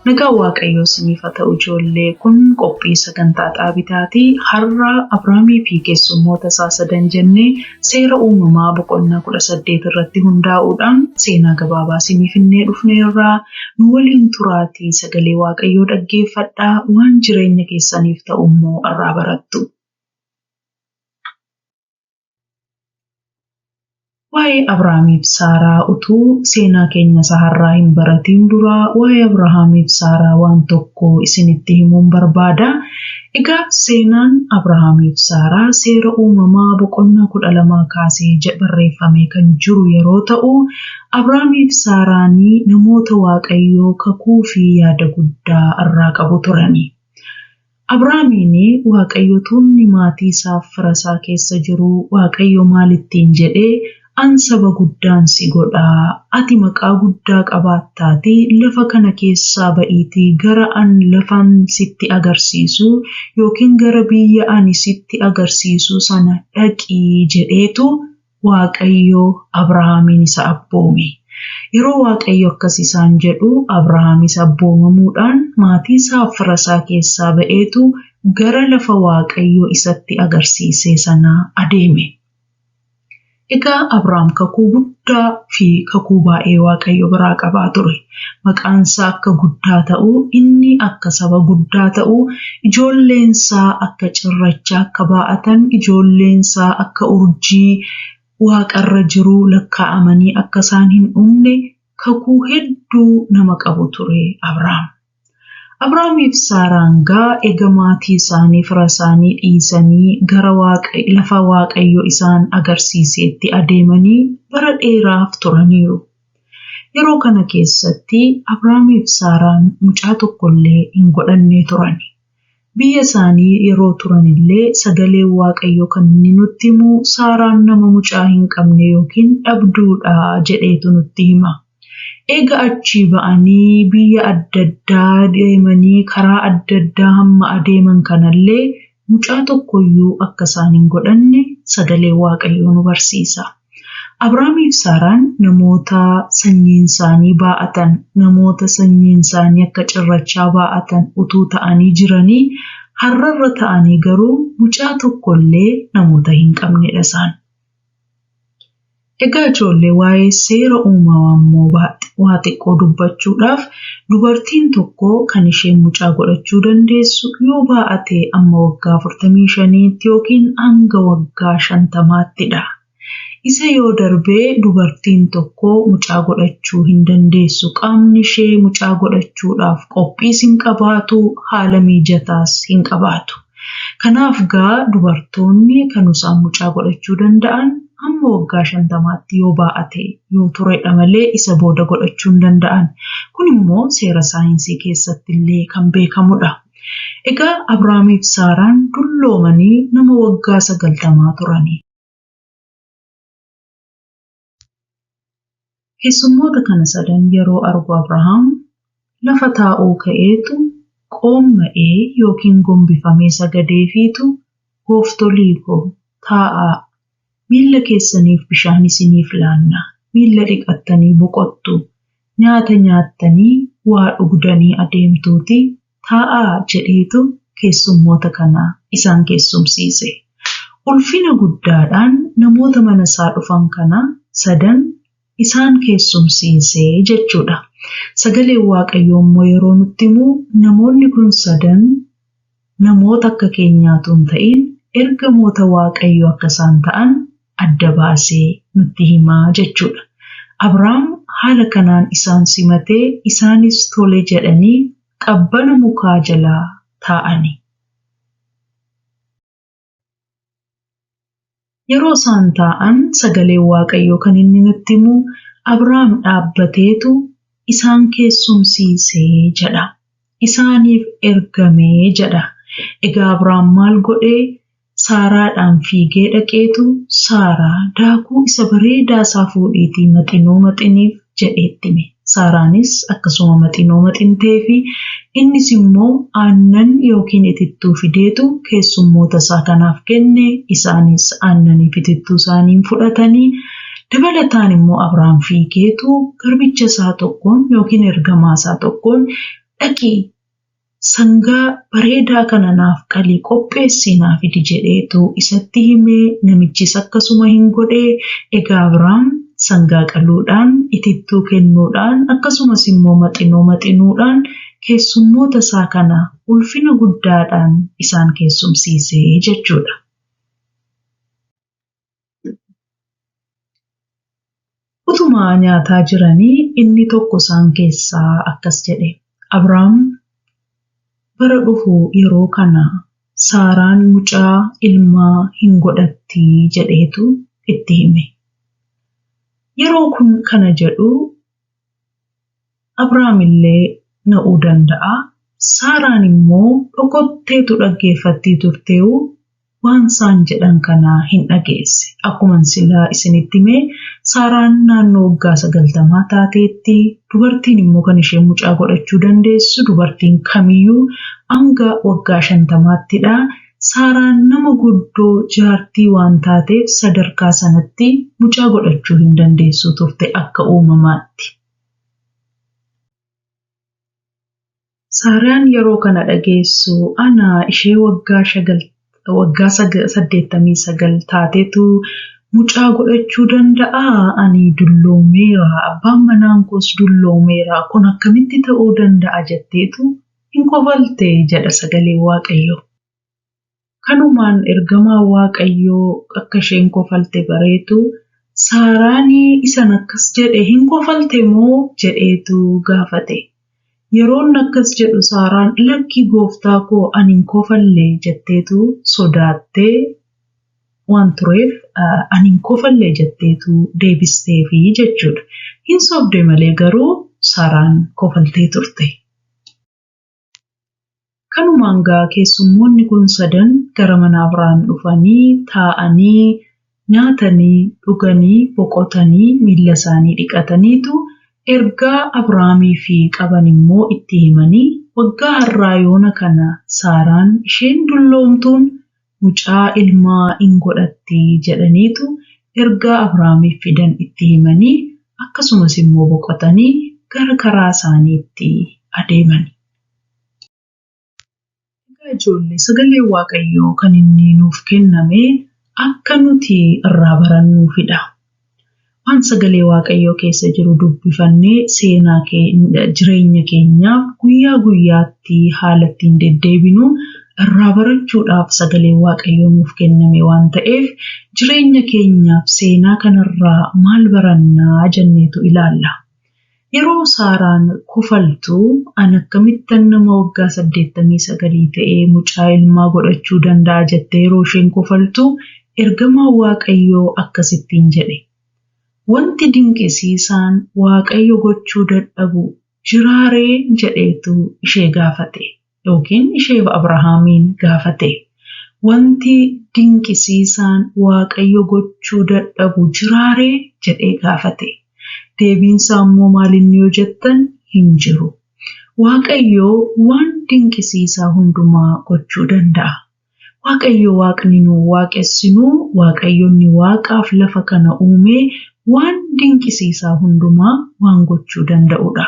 Nagaan Waaqayyoo isiniif haa ta'u ijoollee kun qophii sagantaa xaabitaatii har'a Abrahaamii fi keessummoota isaa sadan jennee seera uumamaa boqonnaa 18 irratti hundaa'uudhaan seenaa gabaabaa isiniif finnee dhufneerraa nu waliin turaatii sagalee Waaqayyoo dhaggeeffadhaa waan jireenya keessaniif ta'u immoo irraa barattu. Waa'ee Abrahaamiif Saaraa utuu seenaa keenya isa har'aa hin baratiin dura waa'ee Abrahaamiif Saaraa waan tokko isinitti himuun barbaada. Egaa seenaan Abrahaamiif Saaraa seera uumamaa boqonnaa 12 kaasee barreeffamee kan jiru yeroo ta'u, Abrahaamiif Saaraanii namoota Waaqayyoo kakuu fi yaada guddaa irraa qabu turani. Abrahaamiin Waaqayyo tuunni maatii isaaf fira isaa keessa jiru Waaqayyo maal ittiin jedhee an saba guddaan si godhaa ati maqaa guddaa qabaattaatii lafa kana keessaa ba'iitii gara an lafan sitti agarsiisu yookiin gara biyya ani sitti agarsiisu sana dhaqii jedheetu Waaqayyo Abrahaamiin isa abboome. Yeroo Waaqayyo akkas isaan jedhu Abrahaamis abboomamuudhaan maatii isaa fira isaa keessaa ba'eetu gara lafa Waaqayyo isatti agarsiise sana adeeme. Egaa Abrahaam kakuu guddaa fi kakuu baay'ee Waaqayyo biraa qabaa ture. Maqaan isaa akka guddaa ta'u, inni akka saba guddaa ta'u, ijoolleen isaa akka cirrachaa akka baa'atan, ijoolleen isaa akka urjii waaqarra jiru lakkaa'amanii akka isaan hin dhumne kakuu hedduu nama qabu ture Abrahaam. Abrahaamiif Saaraan gaa ega maatii isaanii fira isaanii dhiisanii gara lafa Waaqayyo isaan agarsiisetti adeemanii bara dheeraaf turaniiru. Yeroo kana keessatti Abrahaamiif Saaraan mucaa tokkollee hin godhanne turan. Biyya isaanii yeroo turanillee sagaleen Waaqayyoo kan inni nutti himu Saaraan nama mucaa hin qabne yookiin dhabduudha jedheetu nutti hima. Eega achii ba'anii biyya adda addaa deemanii karaa adda addaa hamma adeeman kanallee mucaa tokkoyyuu akka isaan hin godhanne sagaleen Waaqayyoo nu barsiisa. Abrahaamiif Saaraan namoota sanyiin isaanii baa'atan, namoota sanyiin isaanii akka cirrachaa baa'atan utuu ta'anii jiranii har'arra ta'anii garuu mucaa tokkollee namoota hin qabnedha isaan. Egaa ijoollee waa'ee seera uumamaa immoo waa xiqqoo dubbachuudhaaf dubartiin tokko kan isheen mucaa godhachuu dandeessu yoo baa'ate amma waggaa 45tti yookiin hanga waggaa 50ttidha. Isa yoo darbee dubartiin tokko mucaa godhachuu hin dandeessu. Qaamni ishee mucaa godhachuudhaaf qophiis hin qabaatu, haala mijataas hin qabaatu. Kanaaf gaa dubartoonni kan isaan mucaa godhachuu danda'an hamma waggaa 50tti yoo baa'ate yoo turedha malee isa booda godhachuu hin danda'an. Kun immoo seera saayinsii keessatti illee kan beekamudha. Egaa Abrahaamiif Saaraan dulloomanii nama waggaa 90 turani. Keessummoota kana sadan yeroo argu Abrahaam lafa taa'uu ka'eetu qoomma'ee yookiin gombifamee sagadeefiitu gooftolii koo taa'aa miilla keessaniif bishaan isiniif laanna miilla dhiqattanii boqottu nyaata nyaattanii waa dhugdanii adeemtuuti taa'aa jedheetu keessummoota kana isaan keessumsiise. Ulfina guddaadhaan namoota mana isaa dhufan kana sadan isaan keessumsiise jechuudha. Sagaleen Waaqayyoo immoo yeroo nutti himu namoonni kun sadan namoota akka keenyaatu hin ta'in ergamoota Waaqayyoo akka isaan ta'an adda baasee nutti himaa jechuudha. Abrahaam haala kanaan isaan simatee isaanis tole jedhanii qabbana mukaa jalaa taa'ani. Yeroo isaan taa'an sagaleen Waaqayyoo kan inni nutti himu Abrahaam dhaabbateetu isaan keessumsiisee jedha. Isaaniif ergamee jedha. Egaa Abrahaam maal godhee Saaraadhaan fiigee dhaqeetu Saaraa daakuu isa bareedaa isaa fuudhiitii maxinoo maxiniif jedheetti hime. Saaraanis akkasuma maxinoo maxinteefi innis immoo aannan yookiin itittuu fideetu keessummoota isaa kanaaf kenne isaanis aannaniif itittuu isaanii fudhatanii dabalataan immoo Abrahaam fiigeetu garbicha isaa tokkoon yookiin ergamaa isaa tokkoon Dhaqii sangaa bareedaa kana naaf qalii qopheessii naa fidi jedheetu isatti himee namichis akkasuma hin godhee. Egaa Abrahaam sangaa qaluudhaan, itittuu kennuudhaan, akkasumas immoo maxinoo maxinuudhaan keessummoota isaa kana ulfina guddaadhaan isaan keessumsiise jechuudha. Utuma nyaataa jiranii inni tokko isaan keessaa akkas jedhe. Abrahaam bara dhufu yeroo kana Saaraan mucaa ilmaa hin godhatti jedheetu itti hime. Yeroo kun kana jedhu Abrahaam illee na'uu danda'a. Saaraan immoo dhokotteetu dhaggeeffattii turteewu waan isaan jedhan kana hin dhageesse. Akkuma silaa isinitti hime Saaraan naannoo waggaa 90 taateetti, dubartiin immoo kan isheen mucaa godhachuu dandeessu dubartiin kamiyyuu hanga waggaa 50ttidha. Saaraan nama guddoo jaartii waan taateef sadarkaa sanatti mucaa godhachuu hin dandeessu turte akka uumamaatti. Saaraan yeroo kana dhageessu ana ishee waggaa 89 taatetu mucaa godhachuu danda'aa? Ani dulloomeera, abbaan manaan koos dulloomeera, kun akkamitti ta'uu danda'a jetteetu hin kofalte jedha sagalee Waaqayyoo. Kanumaan ergamaa Waaqayyoo akka isheen kofalte bareetu Saaraan isan akkas jedhe hin kofalte moo jedheetu gaafate. Yeroon akkas jedhu Saaraan lakkii gooftaa koo ani hin kofalle jetteetu sodaattee waan tureef ani hin kofalle jetteetu deebisteefi jechuudha. Hin sobde malee garuu Saaraan kofaltee turte. Kanumaan gaa keessummoonni kun sadan gara mana Abrahaam dhufanii taa'anii nyaatanii dhuganii boqotanii miilla isaanii dhiqataniitu ergaa Abrahaamii fi qaban immoo itti himanii waggaa har'aa yoona kana Saaraan isheen dulloomtuun mucaa ilmaa hin godhatti jedhaniitu ergaa Abrahaamiif fidan itti himanii akkasumas immoo boqotanii gara karaa isaaniitti adeeman. Egaa ijoollee sagaleen Waaqayyoo kan inni nuuf kenname akka nuti irraa barannuufidha. Waan sagalee Waaqayyoo keessa jiru dubbifannee seenaa jireenya keenyaaf guyyaa guyyaatti haala ittiin deddeebinu irraa barachuudhaaf sagaleen Waaqayyoo nuuf kenname waan ta'eef jireenya keenyaaf seenaa kanarraa maal barannaa jenneetu ilaalla. Yeroo Saaraan kofaltu ani akkamittan nama waggaa 89 ta'ee mucaa ilmaa godhachuu danda'a jettee yeroo isheen kofaltu ergamaan Waaqayyoo akkasittiin jedhe. Wanti dinqisiisaan Waaqayyo gochuu dadhabu jiraaree jedheetu ishee gaafate yookiin ishee Abrahaamiin gaafate. Wanti dinqisiisaan Waaqayyo gochuu dadhabu jiraaree jedhee gaafate. Deebiinsaa immoo maalinni yoo jettan hin jiru. Waaqayyo waan dinqisiisaa hundumaa gochuu danda'a. Waaqayyo waaqni nu waaqessinu, Waaqayyo inni waaqaaf lafa kana uumee waan dinqisiisaa hundumaa waan gochuu danda'udha.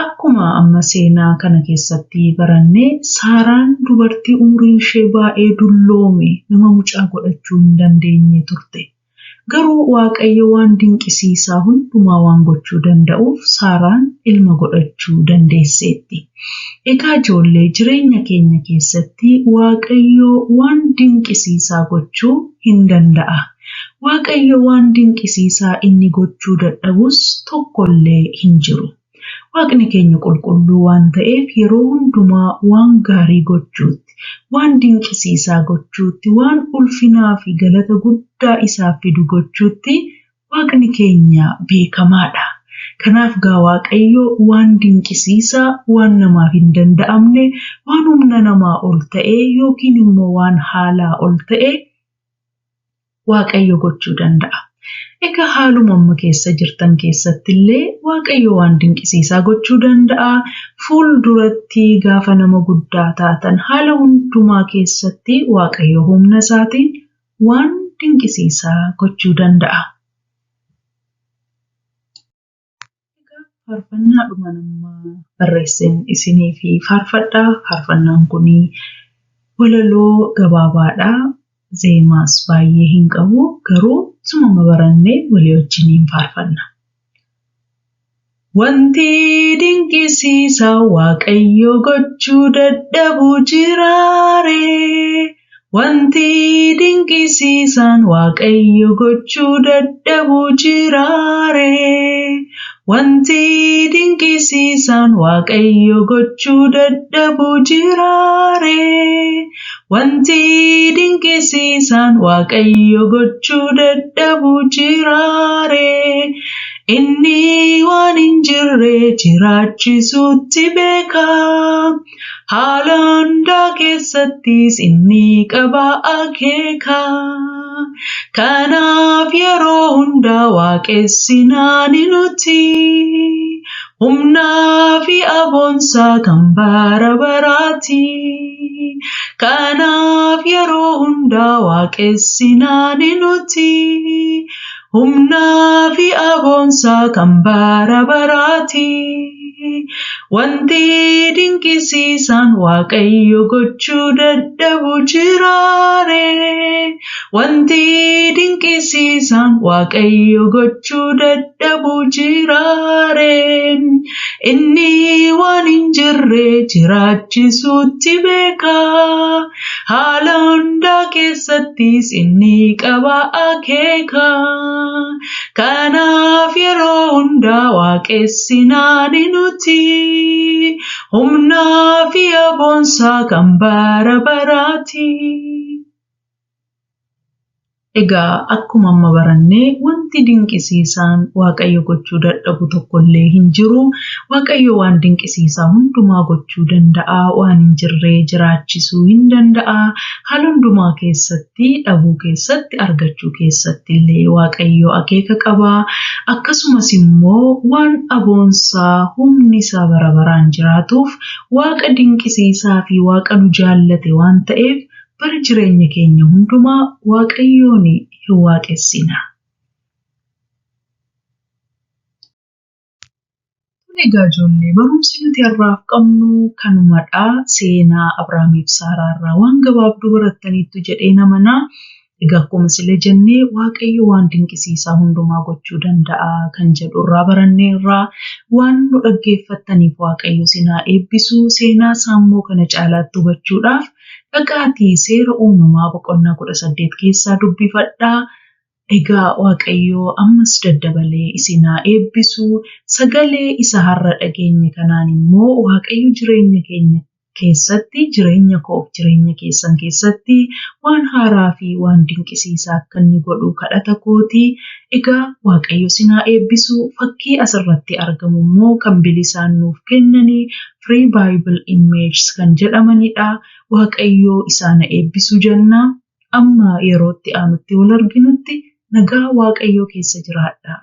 Akkuma amma seenaa kana keessatti baranne Saaraan dubartii umriin ishee baay'ee dulloome nama mucaa godhachuu hin dandeenye turte. Garuu Waaqayyo waan dinqisiisaa hundumaa waan gochuu danda'uuf Saaraan ilma godhachuu dandeesseetti. Egaa ijoollee jireenya keenya keessatti Waaqayyo waan dinqisiisaa gochuu hin danda'a. Waaqayyo waan dinqisiisaa inni gochuu dadhabus tokkollee hin jiru. Waaqni keenya qulqulluu waan ta'eef yeroo hundumaa waan gaarii gochuutti, waan dinqisiisaa gochuutti, waan ulfinaa fi galata guddaa isaaf fidu gochuutti Waaqni keenya beekamaadha. Kanaaf gaa Waaqayyo waan dinqisiisaa, waan namaaf hin danda'amne, waan humna namaa ol ta'e yookiin immoo waan haalaa ol ta'e Waaqayyo gochuu danda'a. Egaa haaluma amma keessa jirtan keessatti illee Waaqayyo waan dinqisiisaa gochuu danda'a. Fuulduratti gaafa nama guddaa taatan haala hundumaa keessatti Waaqayyo humna isaatiin waan dinqisiisaa gochuu danda'a. Faarfannaadhuma amma barreesseen isiniif faarfadha. Faarfannaan kun walaloo gabaabaadha. Zeemaas baay'ee hin qabu. Garuu isuma barannee walii wajjiniin faarfanna. Wanti dinqisiisaa Waaqayyo gochuu dadhabu jiraaree? Wanti dinqisiisaan Waaqayyo gochuu dadhabu jiraaree? Wanti dinqisiisaan Waaqayyo gochuu dadhabu jiraaree? Wanti dinqisiisaan Waaqayyo gochuu dadhabu jiraaree? Inni waan hin jirre jiraachisuutti beeka. Haala hundaa keessattis inni qaba akeeka. Kanaaf yeroo hundaa waaqessinaa nuti. Humnaa fi aboonsaa kan bara baraati. Kanaaf yeroo hundaa waaqessinaa nuti. Humnaa fi aboonsaa kan bara baraati. Wanti dinqisiisaan Waaqayyo gochuu dadhabu jiraaree? Wanti dinqisiisaan Waaqayyo gochuu dadhabu jiraaree? Inni waan hin jirre jiraachisuutti beeka. Haala hundaa keessattis inni qaba akeeka. Kanaaf yeroo hundaa waaqessinaa nuti. Humnaa fi aboonsaa kan bara baraati. Egaa akkuma amma barannee wanti dinqisiisaan Waaqayyo gochuu dadhabu tokkollee hin jiru. Waaqayyo waan dinqisiisaa hundumaa gochuu danda'a. Waan hin jirre jiraachisuu hin danda'a. Haala hundumaa keessatti, dhabuu keessatti, argachuu keessatti illee Waaqayyo akeeka qaba. Akkasumas immoo waan aboonsaa humni isaa bara baraan jiraatuuf Waaqa dinqisiisaa fi Waaqa nu jaallate waan ta'eef bara jireenya keenya hundumaa Waaqayyoon hin waaqessina. Tole egaa ijoollee barumsi nuti har'aaf qabnu kanumadha. Seenaa Abrahaamiif Saaraa irraa waan gabaabduu barattaniittu jedheen amana. Egaa akkuma sila jennee Waaqayyo waan dinqisiisaa hundumaa gochuu danda'a kan jedhu irraa baranneerra. Waan nu dhaggeeffattaniif Waaqayyo isin haa eebbisu. Seenaa isaa immoo kana caalaatti hubachuudhaaf dhaqaatii seera uumamaa boqonnaa 18 keessaa dubbifadhaa. Egaa Waaqayyo ammas daddabalee isin haa eebbisu. Sagalee isa har'a dhageenye kanaan immoo Waaqayyo jireenya keenya keessatti, jireenya koof jireenya keessan keessatti waan haaraa fi waan dinqisiisaa akka inni godhu kadhata kooti. Egaa Waaqayyo isin haa eebbisu. Fakkii asirratti argamu immoo kan bilisaan nuuf kennanii Free Bible Images kan jedhamanidha. Waaqayyo isaan haa eebbisu jenna. Amma yerootti aanutti wal arginutti nagaa Waaqayyoo keessa jiraadhaa.